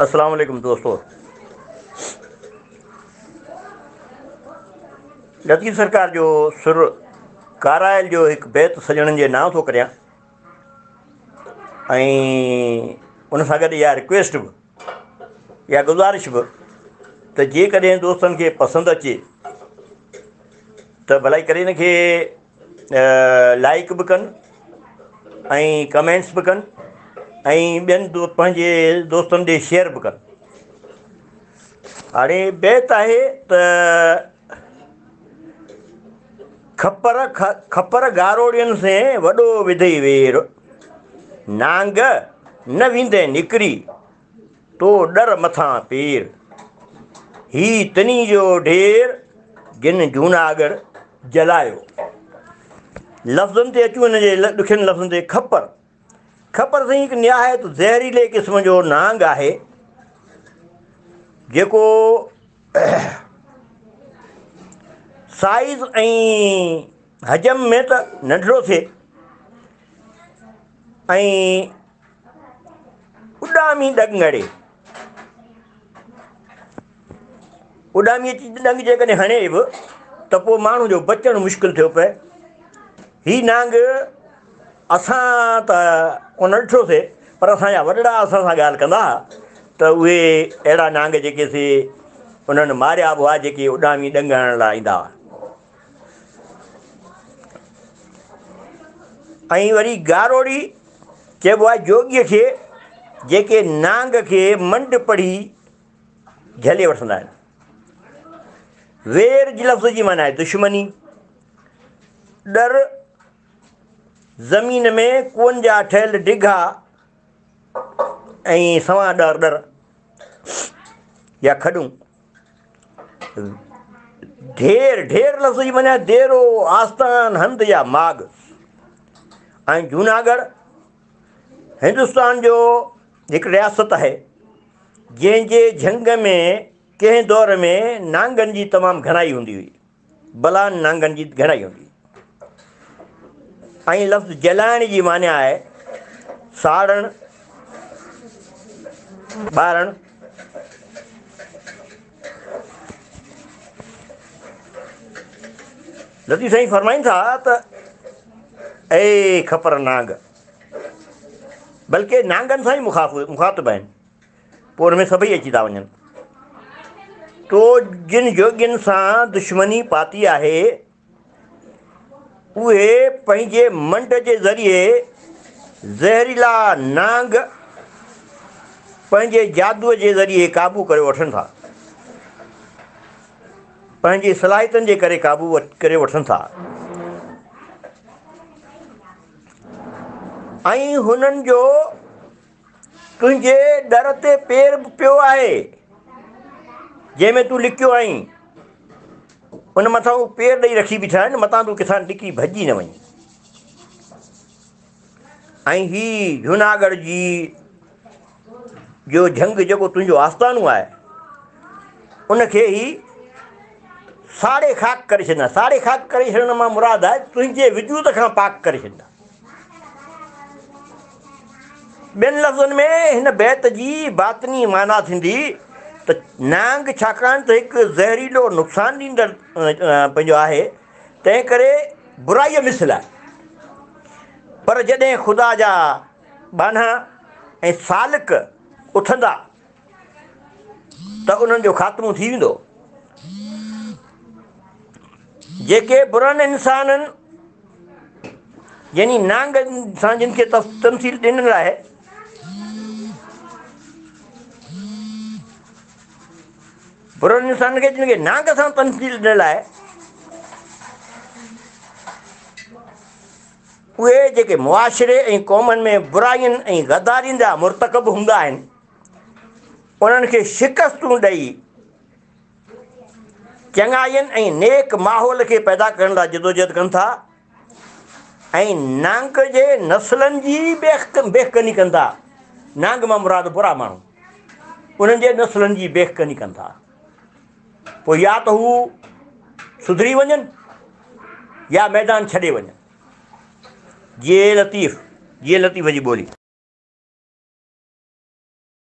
السلام عليڪم دوستو لطيف سرڪار جو سر ڪارايل جو هڪ بيت سڄڻن جي نانء ٿو ڪريان ۽ ان سان گڏ اها رڪويسٽ به يا گذارش به ته جيڪڏهن دوستن کي پسند اچي ته ڀلائي ڪري ان کي لائيڪ به ڪن ۽ ڪمينٽس به ڪن ۽ ٻين پنهنجي دوستن ڏي شيئر به ڪن هاڻي بيت آهي ته کپر کپر گاروڙين سين وڏو وڌئي وير نانگ نه ويندين نڪري تو ڏر مٿان پير، هي تني جو ڍير، جن جوناڳڙهه جلايو. لفظن تي اچون هن جي ڏکين لفظن تي کپر، کپر سائين هڪ نهايت زهريلي قسم جو نانگ آهي، جيڪو سائيز ۽ حجم ۾ ته ننڍڙو ٿئي ۽ اڏامي ڏنگڙي، اڏامي اچي ڏنگ جيڪڏهن هڻي به ته پوء ماڻهو جو بچڻ مشڪل ٿيو پئي. هي نانگ اسان ته ڪونه ڏٺوسي پر اسان جا وڏڙا اسان سان ڳالهه ڪندا ها ته اهي اهڙا نانگ جيڪي سي انهن ماريا به هئا جيڪي اڏامي ڏنگ هڻڻ لاء ايندا هئا. ۽ وري گاروڙي چئبو آهي جوڳيء کي جيڪي نانگ کي منڊ پڙهي جهلي وٺندا آهن. وير جي لفظ جي معنيٰ آهي دشمني. ڏر زمين ۾ ڪوئن جا ٺهيل ڊگها ۽ سنوان ڏر ڏر يا کڏون. ڍير، ڍير لفظ جي معنيٰ ديرو، آستان، هنڌ يا ماڳ ۽ جوناڳڙهه هندستان جو هڪ رياست آهي، جنهن جي جهنگ ۾ ڪنهن دور ۾ نانگن جي تمام گهڻائي هوندي هئي. بلان نانگن جي گهڻائي هوندي ۽ لفظ جلائڻ جي معنيٰ آهي ساڙڻ، ٻارڻ. لطيف سائين فرمائن ٿا ته اي کپر نانگ بلڪه نانگن سان ئي مخاطب آهن. پوء ان ۾ سڀئي اچي ٿا وڃن. تو جن جوڳين سان دشمني پاتي آهي، اهي پنهنجي منڊ جي ذريعي زهريلا نانگ پنهنجي جادوء جي ذريعي قابو ڪريو وٺن ٿا. پنهنجي صلاحيتن جي ڪري قابو ڪري وٺن ٿا ۽ هنن جو تنهنجي در تي پير به پيو آهي، جنهن ۾ تون لڪيو آهين. ان مٿان هو پير ڏئي رکي بيٺا آهن، متان تون ڪٿان ڊڪي ڀڄي نه وڃين. ۽ هي جوناڳڙهه جي جو جهنگ جيڪو تنهنجو آستانو آهي، ان کي هي ساڙي خاڪ ڪري ڇڏيندا. ساڙي خاڪ ڪري ڇڏڻ مان مراد آهي تنهنجي وجود کان پاڪ ڪري ڇڏيندا. ٻين لفظن ۾ هن بيت جي باطني معنيٰ ٿيندي ته نانگ ڇاڪاڻ ته هڪ زهريلو نقصان ڏيندڙ پنهنجو آهي، تنهن ڪري برائيء مثل آهي. پر جڏهن خدا جا ٻانها ۽ سالڪ اٿندا ته انهن جو خاتمو ٿي ويندو. جيڪي برن انسانن يعني نانگ سان جن کي تمثيل ڏنل آهي، برن انسانن کي جن کي نانگ سان تمثيل ڏنل آهي، اهي جيڪي معاشري ۽ قومن ۾ براين ۽ غدارين جا مرتڪب هوندا آهن، انهن کي شڪستون ڏئي چڱاين ۽ نيڪ ماحول کي پيدا ڪرڻ لاء جدوجهد ڪن ٿا ۽ نانگ جي نسلن جي بيخ ڪني ڪن ٿا. نانگ مان مراد برا ماڻهو، انهن جي نسلن جي بيخ ڪني ڪن ٿا. پوء يا ته هو سڌري وڃن يا ميدان ڇڏي وڃن. جيئي لطيف، جيئي لطيف جي ٻولي.